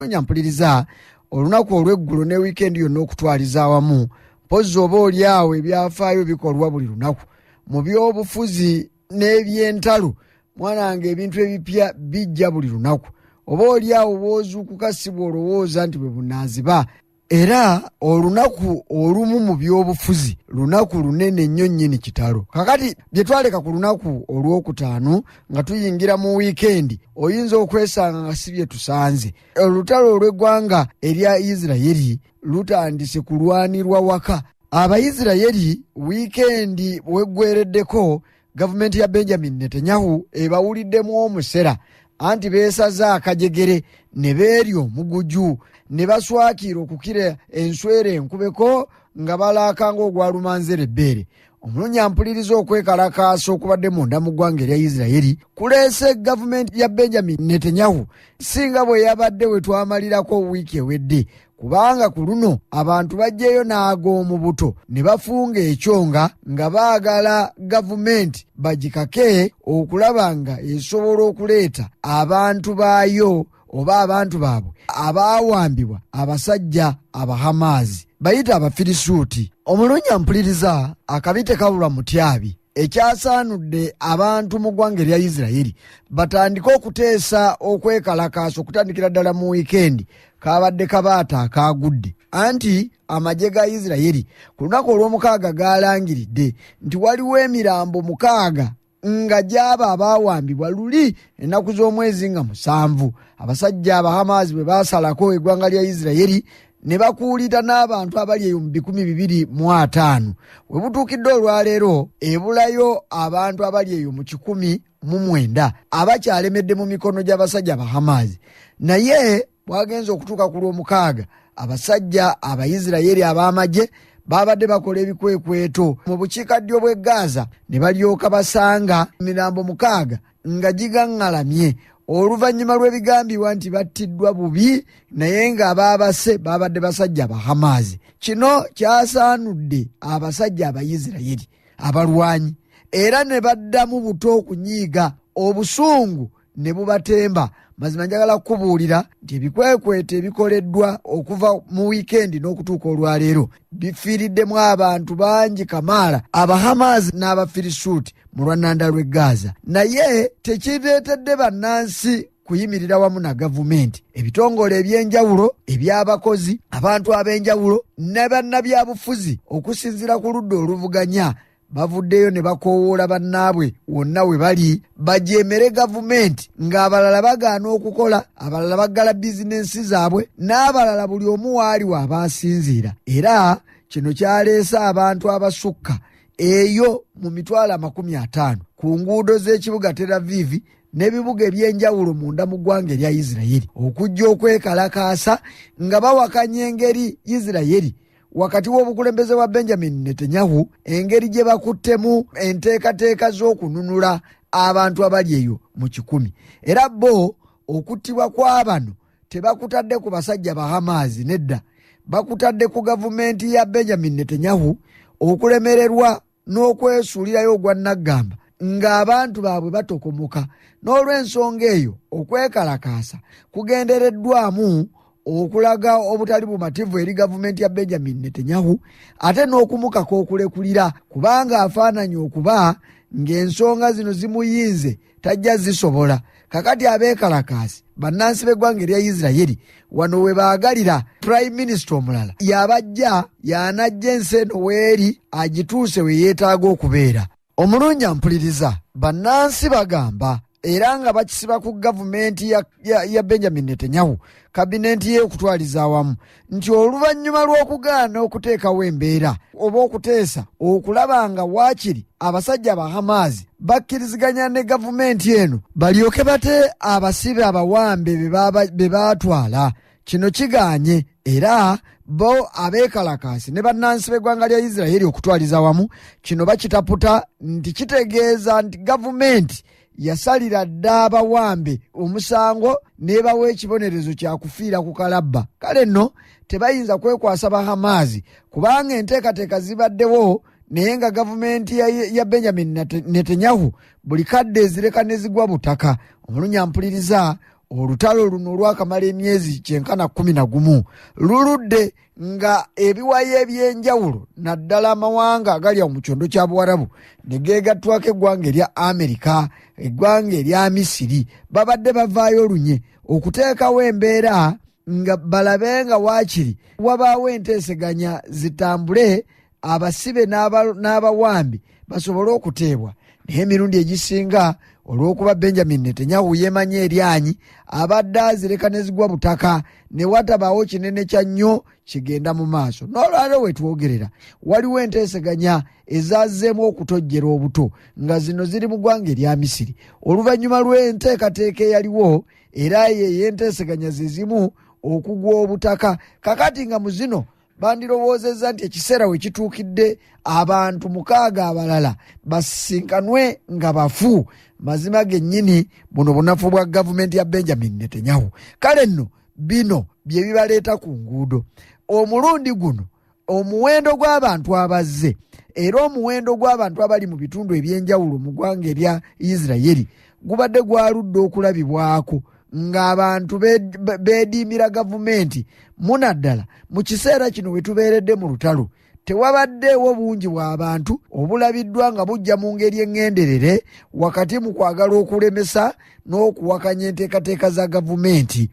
Mpuliriza, olunaku olw'eggulo ne wiikendi yonna okutwaliza awamu, mpozzi oba oli awo ebyafaayo bikolwa buli lunaku mu byobufuzi n'ebyentalo. Mwana wange, ebintu ebipya bijja buli lunaku. Oba oli awo bw'ozuukuka si bw'olowooza nti bwe bunaaziba. Era olunaku olumu mu byobufuzi lunaku lunene nnyo nnyini kitalo. Kakati bye twaleka ku lunaku olwokutaano nga tuyingira mu wiikendi, oyinza okwesanga nga si bye tusanze. Olutalo olw'eggwanga erya Isirayiri lutandise kulwanirwa waka. Abayisirayiri wiikendi weggwereddeko, gavumenti ya Benjamin Netanyahu ebawuliddemu omusera, anti beesaze akajegere ne beerya omuguju ne baswakiira okukira enswera enkubeko nga balaaka ng'ogwalumanzera ebbeere. Omulungi ampuliriza, okwekalakaasa okubadde munda mu ggwanga erya Isirayiri kuleese gavumenti ya Benjamin Netanyahu singa bwe yabadde we twamalirako wiiki ewedde, kubanga ku luno abantu bajjeyo n'ag'omu buto ne bafunga ekyonga nga baagala gavumenti bagikake okulaba nga esobola okuleeta abantu baayo oba abantu baabwe abaawambibwa abasajja Abahamaazi, bayita Abafirisuuti. Omulungi ampuliriza, akabi tekabulwa mutyabi. Ekyasaanudde abantu mu ggwanga erya Isirayiri batandike okuteesa okwekalakaasa okutandikira ddala mu wiikendi kabadde kabaata akaagudde, anti amagye ga Isirayiri ku lunaku olw'omukaaga galangiridde nti waliwo emirambo 6 nga gy'abo abaawambibwa luli ennaku z'omwezi nga 7, abasajja Abahamaazi bwe baasalako eggwanga lya Isirayiri ne bakuulita n'abantu abali eyo mu 250. We butuukidde olwaleero, ebulayo abantu abali eyo mu 109 abakyalemedde mu mikono gy'abasajja Abahamaazi. Naye bwagenza okutuuka ku lwomukaaga, abasajja Abaisirayiri ab'amagye babadde bakola ebikwekweto mu bukiikaddyo bw'e Gaza ne balyoka basanga emirambo 6 nga gigaŋŋalamye, oluvannyuma lw'ebigambibwa nti battiddwa bubi, naye ng'abaabase babadde basajja Abahamaazi. Kino kyasaanudde abasajja Abaisirayiri abalwanyi era ne baddamu buto okunyiiga, obusungu ne bubatemba. Mazima njagala kukubuulira nti ebikwekweto ebikoleddwa okuva mu wiikendi n'okutuuka olwaleero bifiiriddemu abantu bangi kamaala, Abahamaazi n'Abafirisuuti mu lwannanda lw'e Gaza, naye tekireetedde bannansi kuyimirira wamu na gavumenti. Ebitongole ebyenjawulo eby'abakozi, abantu ab'enjawulo ne bannabyabufuzi okusinziira ku ludda oluvuganya bavuddeyo ne bakoowoola bannaabwe wonna we bali bajeemere gavumenti, ng'abalala bagaana okukola, abalala baggala bizinensi zaabwe, n'abalala buli omu waali waaba asinziira. Era kino kyaleese abantu abasukka eyo mu 500,000 ku nguudo z'ekibuga Tel Aviv n'ebibuga ebyenjawulo munda mu ggwanga erya Isirayiri okujja okwekalakaasa nga bawakanya engeri Isirayiri wakati w'obukulembeze bwa Benjamin Netanyahu engeri gye bakuttemu enteekateeka z'okununula abantu abali eyo mu 100. Era bo okuttibwa kwa bano tebakutadde ku basajja Bahamaazi, nedda, bakutadde ku gavumenti ya Benjamin Netanyahu okulemererwa n'okwesuulirayo ogwa naggamba ng'abantu baabwe batokomoka. N'olw'ensonga eyo, okwekalakaasa kugendereddwamu okulaga obutali bumativu eri gavumenti ya Benjamin Netanyahu, ate n'okumukaka okulekulira, kubanga afaananye okuba ng'ensonga zino zimuyinze tajja zisobola. Kakati abeekalakaasi bannansi b'eggwanga erya Isirayiri wano we baagalira prime minister omulala yabajja yanajja ensi eno weeri agituuse we yeetaaga okubeera. Omulungi ampuliriza, bannansi bagamba era nga bakisiba ku gavumenti ya Benjamin Netanyahu, kabinenti ye okutwaliza awamu, nti oluvannyuma lw'okugaana okuteekawo embeera oba okuteesa okulaba nga waakiri abasajja Abahamaazi bakkiriziganya ne gavumenti eno balyoke bate abasibe abawambe be baatwala, kino kigaanye. Era bo abeekalakaasi ne bannansi b'eggwanga lya Isirayiri okutwaliza wamu kino bakitaputa nti kitegeeza nti gavumenti yasalira dda abawambe omusango n'ebawa ekibonerezo kya kufiira ku kalabba. Kale nno tebayinza kwekwasa Bahamaazi, kubanga enteekateeka zibaddewo naye nga gavumenti ya Benjamin Netanyahu buli kadde ezireka ne zigwa butaka. Omulungi ampuliriza, Olutalo luno olwakamala emyezi kyenkana 11 luludde nga ebiwayi ebyenjawulo naddala amawanga agali awo mu kyondo kya Buwarabu ne geegattwako eggwanga erya Amerika, eggwanga erya Misiri, babadde bavaayo lunye okuteekawo embeera nga balabe nga waakiri wabaawo enteeseganya zitambule, abasibe n'abawambi basobole okuteebwa. Naye emirundi egisinga olw'okuba Benjamin Netanyahu yeemanyi eryanyi, abadde azireka ne zigwa butaka ne watabaawo kinene kya nnyo kigenda mu maaso. N'olwaleero we twogerera waliwo enteeseganya ezazzeemu okutojjera obuto nga zino ziri mu ggwanga erya Misiri oluvannyuma lw'enteekateeka eyaliwo, era y'enteeseganya ze zimu okugwa obutaka. Kakati nga mu zino bandirowoozezza nti ekiseera we kituukidde abantu 6 abalala basinkanwe nga bafu. Mazima gennyini buno bunafu bwa gavumenti ya Benjamin Netanyahu. Kale nno bino bye bibaleeta ku nguudo. Omulundi guno omuwendo gw'abantu abazze era omuwendo gw'abantu abali mu bitundu ebyenjawulo mu ggwanga erya Isirayiri gubadde gwaludde okulabibwako ng'abantu beediimira gavumenti. Munaddala mu kiseera kino we tubeeredde mu lutalo tewabaddeewo bungi bw'abantu obulabiddwa nga bujja mu ngeri eŋŋenderere wakati mu kwagala okulemesa n'okuwakanya enteekateeka za gavumenti.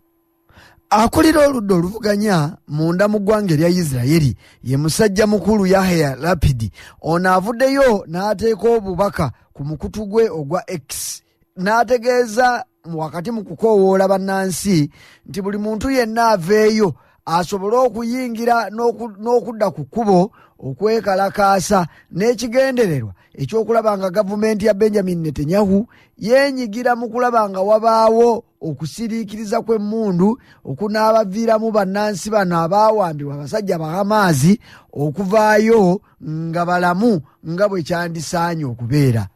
Akulira oludda oluvuganya munda mu ggwanga erya Isirayiri ye musajja mukulu Yair Lapid. Ono avuddeyo n'ateeka obubaka ku mukutu gwe ogwa X n'ategeeza wakati mu kukoowoola bannansi nti buli muntu yenna aveeyo asobole okuyingira n'okudda ku kkubo okwekalakaasa n'ekigendererwa ekyokulaba nga gavumenti ya Benjamin Netanyahu yeenyigira mu kulaba nga wabaawo okusiriikiriza kw'emmundu okunaabaviiramu bannansi bano abaawambibwa abasajja ba Hamas okuvaayo nga balamu nga bwe kyandisaanye okubeera.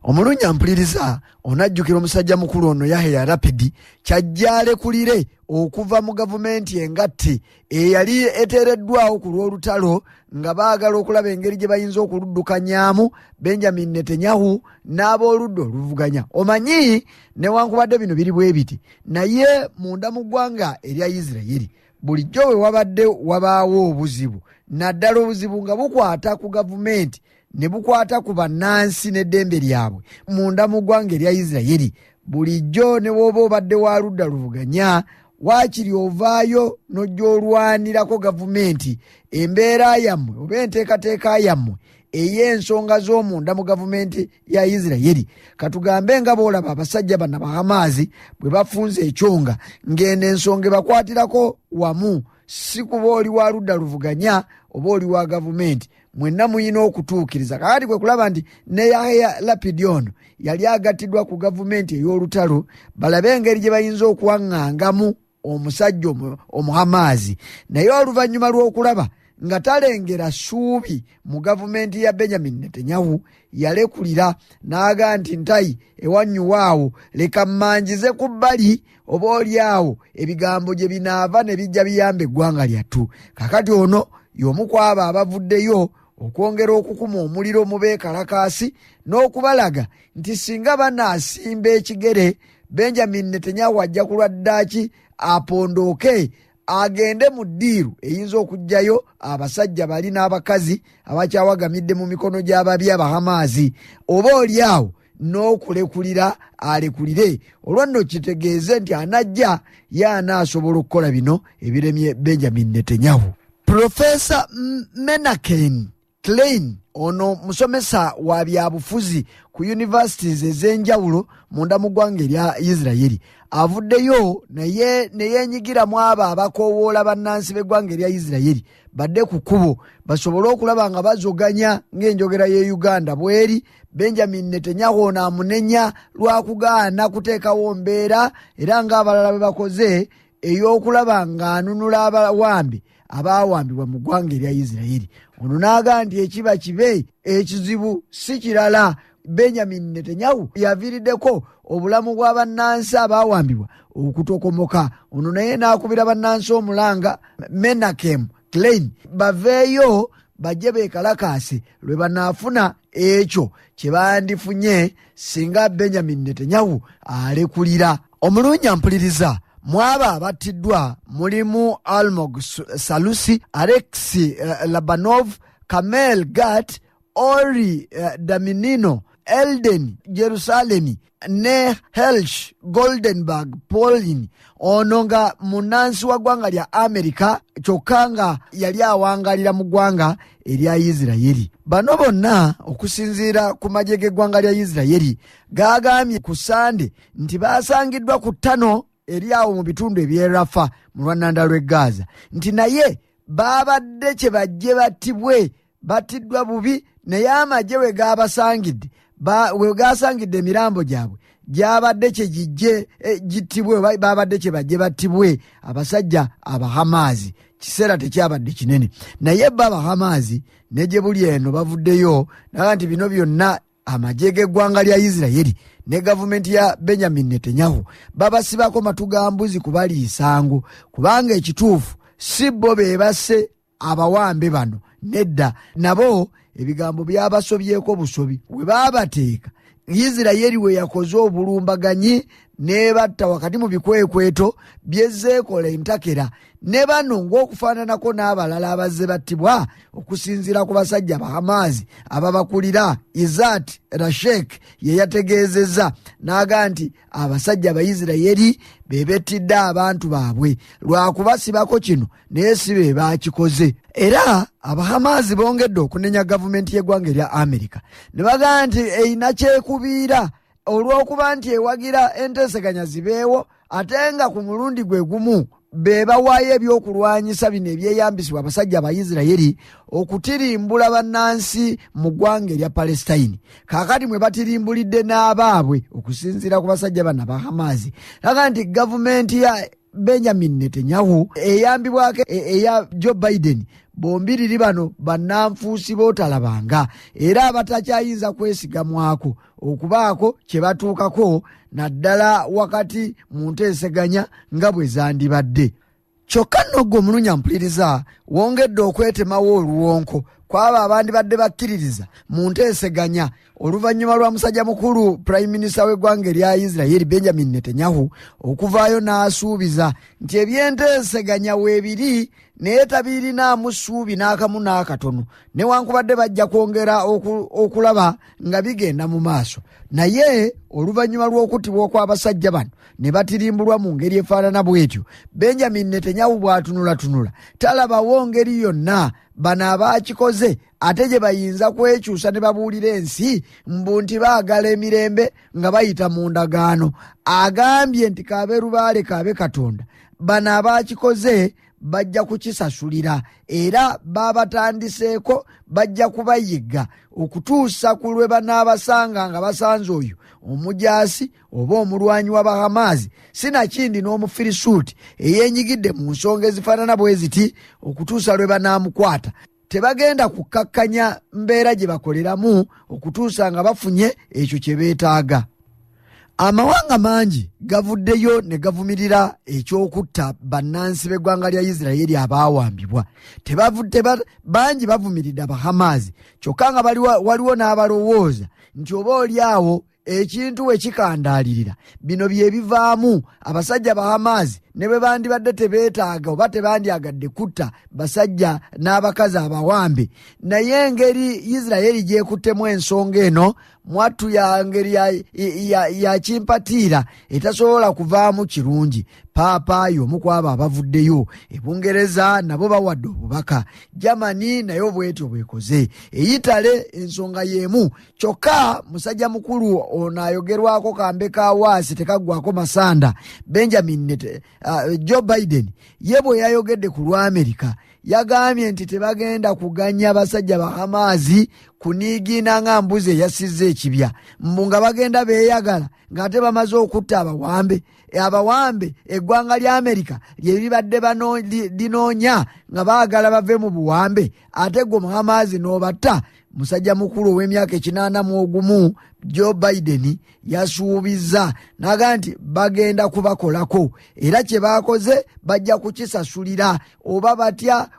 Omulungi ampuliriza onajjukira omusajja mukulu ono Yair Lapid kyajja alekulire okuva mu gavumenti engatte eyali eteereddwawo ku lw'olutalo nga baagala okulaba engeri gye bayinza okuluddukanyaamu Benjamin Netanyahu n'ab'oludda oluvuganya. Omanyi newankubadde bino biri bwe biti, naye munda mu ggwanga erya Isirayiri bulijjo we wabadde wabaawo obuzibu, naddala obuzibu nga bukwata ku gavumenti ne bukwata ku bannansi n'eddembe lyabwe munda mu ggwanga erya Isirayiri. Bulijjo ne bw'oba obadde wa ludda luvuganya waakiri ovaayo n'ojja olwanirako gavumenti embeera yammwe oba enteekateeka yammwe ey'ensonga z'omunda mu gavumenti ya Isirayiri. Katugambe nga bw'olaba abasajja bano ba Hamas bwe bafunze ekyonga ng'eno ensonga ebakwatirako wamu, si kuba oli wa ludda luvuganya oba oli wa gavumenti, mwenna muyina okutuukiriza. Kakati kwe kulaba nti ne Yair Lapid ono yali agattiddwa ku gavumenti ey'olutalo balabe engeri gye bayinza okuwaŋŋangamu omusajja Omuhamazi. Naye oluvannyuma lw'okulaba nga talengera ssuubi mu gavumenti ya Benjamin Netanyahu, yalekulira n'aga nti ntayi ewanyuwaawo leka mmanjize ku bbali oba oli awo ebigambo gye binaava ne bijja biyamba eggwanga lyattu. Kakati ono y'omu ku abo abavuddeyo okwongera okukuma omuliro mu beekalakaasi n'okubalaga nti singa banaasimba ekigere Benjamin Netanyahu ajja kulwa ddaaki apondooke agende mu ddiiru eyinza okuggyayo abasajja bali n'abakazi abakyawagamidde mu mikono gy'ababi Abahamaazi, oba oli awo n'okulekulira alekulire. Olwo nno kitegeeze nti anajja ye anaasobola okukola bino ebiremye Benjamin Netanyahu. Profesa Menachem Klein ono musomesa wa byabufuzi ku universities ez'enjawulo munda mu ggwanga erya Isirayiri avuddeyo naye ne yeenyigira mu abo abakoowoola bannansi b'eggwanga erya Isirayiri badde ku kkubo basobole okulaba nga bazoganya ng'enjogera y'e Uganda bw'eri. Benjamin Netanyahu ono amunenya lwakugaana kuteekawo mbeera era ng'abalala bwe bakoze ey'okulaba ng'anunula abawambi abaawambibwa mu ggwanga erya Isirayiri. Ono n'agamba nti ekiba kibe ekizibu si kirala, Benjamin Netanyahu yaviiriddeko obulamu bwa bannansi abaawambibwa okutokomoka. Ono naye n'akubira bannansi omulanga Menachem Klein baveeyo bajje beekalakaase lwe banaafuna ekyo kye bandifunye singa Benjamin Netanyahu alekulira. Omulungi ampuliriza, mu abo abattiddwa mulimu Almog Salusi, Alex Labanov, Kamel Gat, Ori Daminino, Elden Jerusalemi ne Helsh Goldenberg Paulin, ono nga munnansi wa ggwanga lya Amerika kyokka nga yali awangalira mu ggwanga erya Isirayiri. Bano bonna okusinziira ku magye g'eggwanga lya Isirayiri gaagambye ku Sande nti baasangiddwa ku ttano eri awo mu bitundu eby'e Rafa mu lwannanda lw'e Gaza, nti naye baabadde kye bajje battibwe, battiddwa bubi, naye amagye we gaabasangidde we gasangidde emirambo gyabwe gyabadde kye gijje gittibwe, baabadde kye bajje battibwe abasajja Abahamaazi. Kiseera tekyabadde kinene, naye bo Abahamaazi ne gye buli eno bavuddeyo naga nti bino byonna amagye g'eggwanga lya Isirayiri ne gavumenti ya Benjamin Netanyahu babasibako matu ga mbuzi kubaliisango, kubanga ekituufu si bo be basse abawambe bano, nedda, nabo ebigambo byabasobyeko busobi. We baabateeka Isirayiri we yakoze obulumbaganyi n'ebatta wakati mu bikwekweto byezzeekola entakera, ne bano ng'okufaananako n'abalala abazze battibwa okusinziira ku basajja Bahamaazi ababakulira. Izzat Rashek ye yategeezezza n'aga nti abasajja Abayisirayiri be bettidde abantu baabwe lwakubasibako kino, naye si be baakikoze. Era Abahamaazi bongedde okunenya gavumenti y'eggwanga erya Amerika ne bagamba nti erina kyekubiira olw'okuba nti ewagira enteeseganya zibeewo, ate nga ku mulundi gwe gumu be bawaayo ebyokulwanyisa bino ebyeyambisibwa abasajja Abayisirayiri okutirimbula bannansi mu ggwanga erya Palestine. Kaakati mwe batirimbulidde n'abaabwe okusinziira ku basajja bano Abahamaazi, laga nti gavumenti ya Benjamin Netanyahu eyambibwako eya Joe Biden bombiriri bano bannanfuusi bootalabanga era abatakyayinza kwesigamwako okubaako kye batuukako naddala wakati mu nteeseganya nga bwe zandibadde. Kyokka nno ggwe omulungi ampuliriza wongedde okwetemawo oluwonko kw'abo abandibadde bakkiririza mu nteeseganya oluvannyuma lwa musajja mukulu Prime Minister w'eggwanga erya Isirayiri Benjamin Netanyahu okuvaayo n'asuubiza nti ebyenteeseganya weebiri naye tabirinaamu ssuubi n'akamu n'akatono, newankubadde bajja kwongera okulaba nga bigenda mu maaso. Naye oluvannyuma lw'okuttibwa okw'abasajja bano ne batirimbulwa mu ngeri efaanana bw'etyo, Benjamin Netanyahu bw'atunulatunula talabawo ngeri yonna bano abaakikoze ate gye bayinza kwekyusa ne babuulira ensi mbu nti baagala emirembe nga bayita mu ndagaano. Agambye nti kaabe lubaale kaabe Katonda, bano abaakikoze bajja kukisasulira era babatandiseeko bajja kubayigga okutuusa ku lwe banaabasanga nga basanze oyo omujaasi oba omulwanyi w'Abahamaazi sinakindi n'Omufirisuuti eyeenyigidde mu nsonga ezifaanana bwe ziti okutuusa lwe banaamukwata. Tebagenda kukkakkanya mbeera gye bakoleramu okutuusa nga bafunye ekyo kye beetaaga. Amawanga mangi gavuddeyo ne gavumirira eky'okutta bannansi b'eggwanga lya Isirayiri abaawambibwa. Bangi bavumiridde Abahamaazi, kyokka nga waliwo n'abalowooza nti oba oli awo ekintu we kikandaalirira bino bye bivaamu. Abasajja Bahamaazi ne bwe bandibadde tebeetaaga oba tebandyagadde kutta basajja n'abakazi abawambe, naye engeri Isirayiri gy'ekuttemu ensonga eno mwattu ya ngeri ya kimpatiira etasobola kuvaamu kirungi. Paapa y'omu ku abo abavuddeyo. E Bungereza nabo bawadde obubaka, Germany nayo bwetyo bwekoze, e Italy ensonga y'emu. Kyokka musajja mukulu ono ayogerwako kambe ka waasi tekaggwako masanda, Benjamin Joe Biden ye bwe yayogedde ku lwa Amerika yagambye nti tebagenda kuganya basajja Bahamaazi kuniigiina nga mbuzi eyasizza ekibya, mbu nga bagenda beeyagala ng'ate bamaze okutta abawambe. Abawambe eggwanga lya Amerika lye libadde linoonya nga baagala bave mu buwambe, ate gwe Muhamaazi n'obatta. Musajja mukulu ow'emyaka 81 Joe Biden yasuubizza n'agamba nti bagenda kubakolako, era kye baakoze bajja kukisasulira, oba batya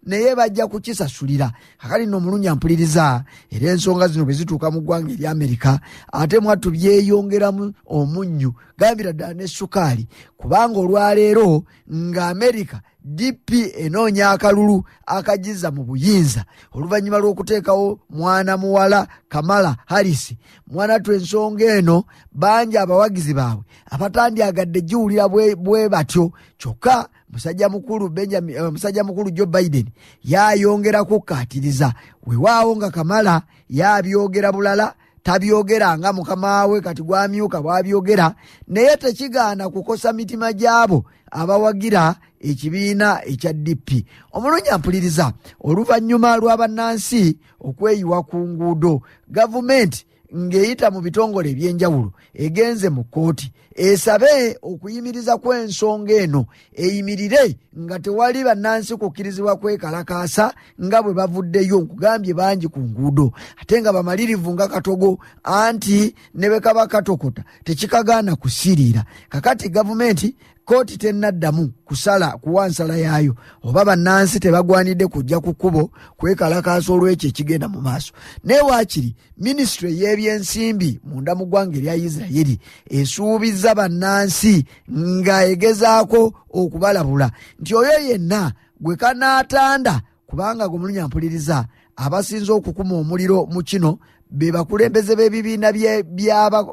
naye bajja kukisasulira. Kakati nno omulungi ampuliriza, era ensonga zino bwe zituuka mu ggwanga erya Amerika ate mwattu byeyongeramu omunnyu, gambira ddala ne sukaali, kubanga olwaleero nga Amerika DP enoonya akalulu akagiza mu buyinza oluvannyuma lw'okuteekawo mwana muwala Kamala Harris. Mwana twe ensonga eno bangi abawagizi baabwe abatandyagadde giwulira bwe batyo, kyokka musajja mukulu Joe Biden yayongera kukkaatiriza. Weewaawo nga Kamala yabyogera bulala, tabyogera nga mukama we kati gwamyuka bw'abyogera, naye tekigaana kukosa mitima gy'abo abawagira ekibiina ekya DP. Omulungi ampuliriza, oluvannyuma lw'abannansi okweyiwa ku nguudo, gavumenti ng'eyita mu bitongole ebyenjawulo egenze mu kkooti esabe okuyimiriza kw'ensonga eno eyimirire nga tewali bannansi kukkirizibwa kwekalakaasa nga bwe bavuddeyo. Nkugambye bangi ku nguudo ate nga bamalirivu nga katogo, anti ne bwe kaba katokota tekikagaana kusiriira. Kakati gavumenti kkooti tennaddamu kusala kuwa nsala yaayo oba bannansi tebagwanidde kujja ku kkubo kwekalakaasa olw'ekyo ekigenda mu maaso. Naye waakiri minisitule y'ebyensimbi munda mu ggwanga erya Isirayiri esuubizza bannansi nga egezaako okubalabula nti oyo yenna gwe kanaatanda, kubanga gwe mulungi ampuliriza, abasinze okukuma omuliro mu kino be bakulembeze b'ebibiina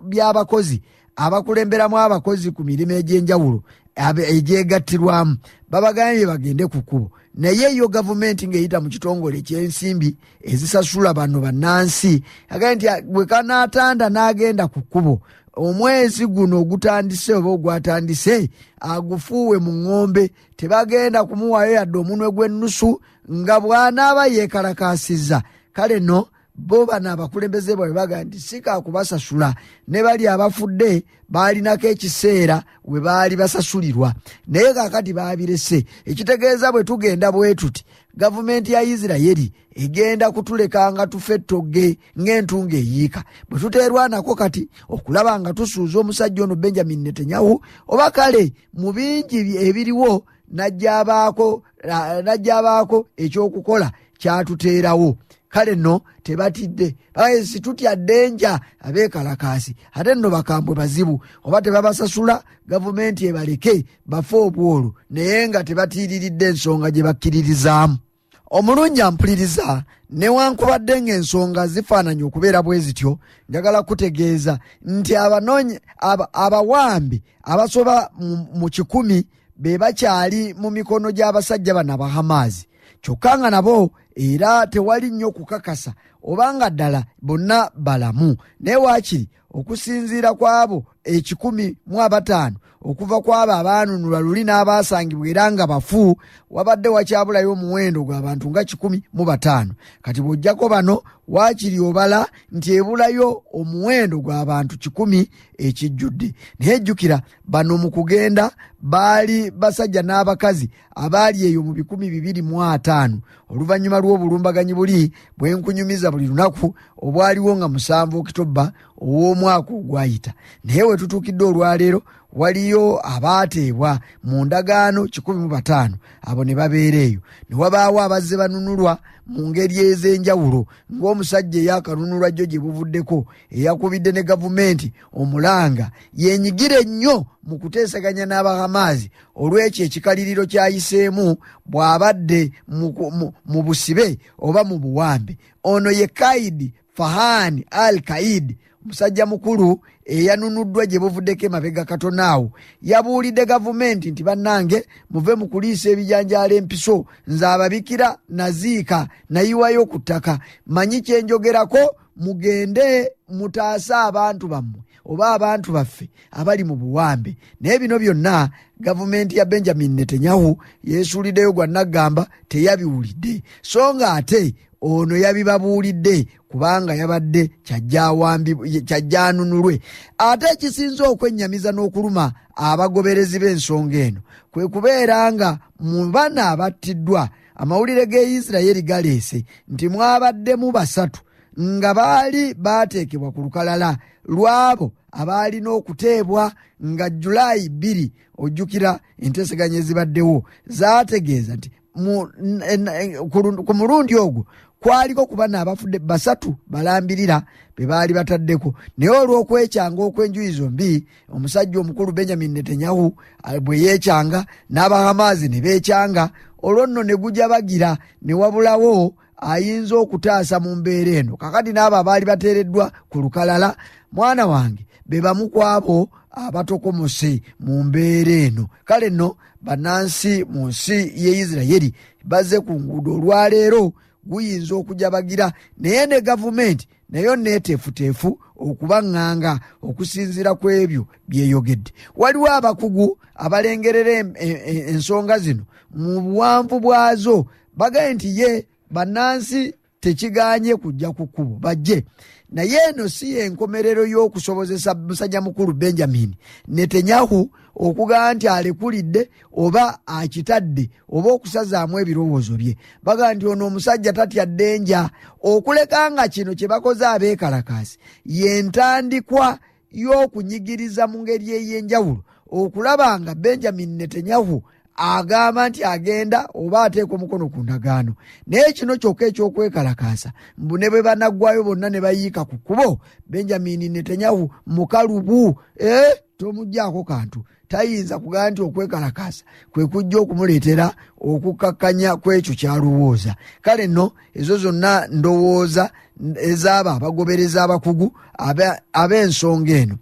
by'abakozi abakulemberamu abakozi ku mirimu egy'enjawulo egyegattirwamu, babagambye bagende ku kkubo. Naye yo gavumenti ng'eyita mu kitongole eky'ensimbi ezisasula bano bannansi agambye nti bwe kanaatanda n'agenda ku kkubo omwezi guno ogutandise oba ogwatandise agufuuwe mu ŋŋombe, tebagenda kumuwaayo yadde omunwe gw'ennusu nga bw'anaaba yeekalakaasizza. Kale nno bo bano abakulembeze bwabwe bagamba nti si kaakubasasula, ne bali abafudde baalinako ekiseera we baali basasulirwa, naye kaakati baabirese. Ekitegeeza bwe tugenda bwe tuti gavumenti ya Isirayiri egenda kutuleka nga tufe ttogge ng'entungo eyiika. Bwe tuteerwanako kati okulaba nga tusuuza omusajja ono Benjamin Netanyahu, oba kale mu bingi ebiriwo n'ajja abaako ekyokukola kyatuteerawo. Kale nno tebatidde, si tutya ddenja abeekalakaasi, ate nno bakambwe bazibu, oba tebabasasula gavumenti ebaleke bafe obwolu, naye nga tebatiiriridde ensonga gye bakkiririzaamu. Omulungi ampuliriza, newankubadde ng'ensonga zifaananye okubeera bwe zityo, njagala kutegeeza nti abawambi abasoba mu 100 be bakyali mu mikono gy'abasajja bano Abahamaazi, kyokka nga nabo era tewali nnyo kukakasa obanga ddala bonna balamu. Naye waakiri okusinziira ku abo 105 okuva ku abo abaanunulwa luli n'abaasangibwa era nga bafu, wabadde wakyabulayo omuwendo gw'abantu nga 105. Kati bw'ojjako bano waakiri obala nti ebulayo omuwendo gw'abantu 100 ekijjudde. Naye jjukira bano mu kugenda baali basajja n'abakazi abaali eyo mu 250 oluvannyuma lw'obulumbaganyi buli bwe nkunyumiza buli lunaku obwaliwo nga 7 Okitoba ow'omwaka ogwayita. Naye we tutuukidde olwaleero waliyo abaateebwa mu ndagaano 105, abo ne babeera eyo. Ne wabaawo abazze banunulwa mu ngeri ez'enjawulo ng'omusajja eyakanunulwa jjo gye buvuddeko eyakubidde ne gavumenti omulanga yenyigire nnyo mu kuteesaganya n'Abahamaazi olw'ekyo ekikaliriro kyayiseemu bw'abadde mu busibe oba mu buwambe. Ono ye Kaidi Fahani Al Kaid, musajja mukulu eyanunuddwa gye buvuddeko emabega katono awo, yabuulidde gavumenti nti bannange muve mu kuliisa ebijanjaalo empiso, nze ababikira naziika nayiwayo ku ttaka, manyi kye njogerako, mugende mutaase abantu bammwe oba abantu baffe abali mu buwambe. Naye bino byonna gavumenti ya Benjamin Netanyahu yeesuuliddeyo gwa naggamba teyabiwulidde, so nga ate ono yabibabuulidde kubanga yabadde kyajja anunulwe. Ate ekisinze okwennyamiza n'okuluma abagoberezi b'ensonga eno kwe kubeera nga mu bana abattiddwa amawulire g'e Isirayiri galeese nti mwabaddemu 3 nga baali baateekebwa ku lukalala lw'abo abaalina okuteebwa nga Julayi 2. Ojjukira enteeseganya ezibaddewo zaategeeza nti ku mulundi ogwo kwaliko ku bano abafudde 3 balambirira be baali bataddeko, naye olw'okwekyanga okw'enjuyi zombi, omusajja omukulu Benjamin Netanyahu bwe yeekyanga n'Abahamaazi ne beekyanga, olwo nno ne gujabagira ne wabulawo ayinza okutaasa mu mbeera eno. Kakati n'abo abaali bateereddwa ku lukalala, mwana wange, be bamu ku abo abatokomose mu mbeera eno. Kale nno bannansi mu nsi ye Isirayiri bazze ku nguudo olwaleero, guyinza okujabagira, naye ne gavumenti nayo neeteefuteefu okubaŋŋanga okusinziira ku ebyo byeyogedde. Waliwo abakugu abalengerera ensonga zino mu buwanvu bwazo, bagaye nti ye bannansi tekiganye kujja ku kkubo bajje, naye eno si y'enkomerero y'okusobozesa musajja mukulu Benjamin Netanyahu okugamba nti alekulidde oba akitadde oba okusazaamu ebirowoozo bye. Bagamba nti ono omusajja tatya ddenja, okuleka nga kino kye bakoze abeekalakaasi y'entandikwa y'okunyigiriza mu ngeri ey'enjawulo okulaba nga Benjamin Netanyahu agamba nti agenda oba ateeka omukono ku ndagaano. Naye kino kyokka ekyokwekalakaasa, mbu ne bwe banaggwayo bonna ne bayiika ku kkubo, Benjamin Netanyahu mukalubu, tomuggyaako kantu, tayinza kugamba nti okwekalakaasa kwe kujja okumuleetera okukkakkanya kw'ekyo ky'alowooza. Kale nno ezo zonna ndowooza ezaabo abagobereza abakugu ab'ensonga eno.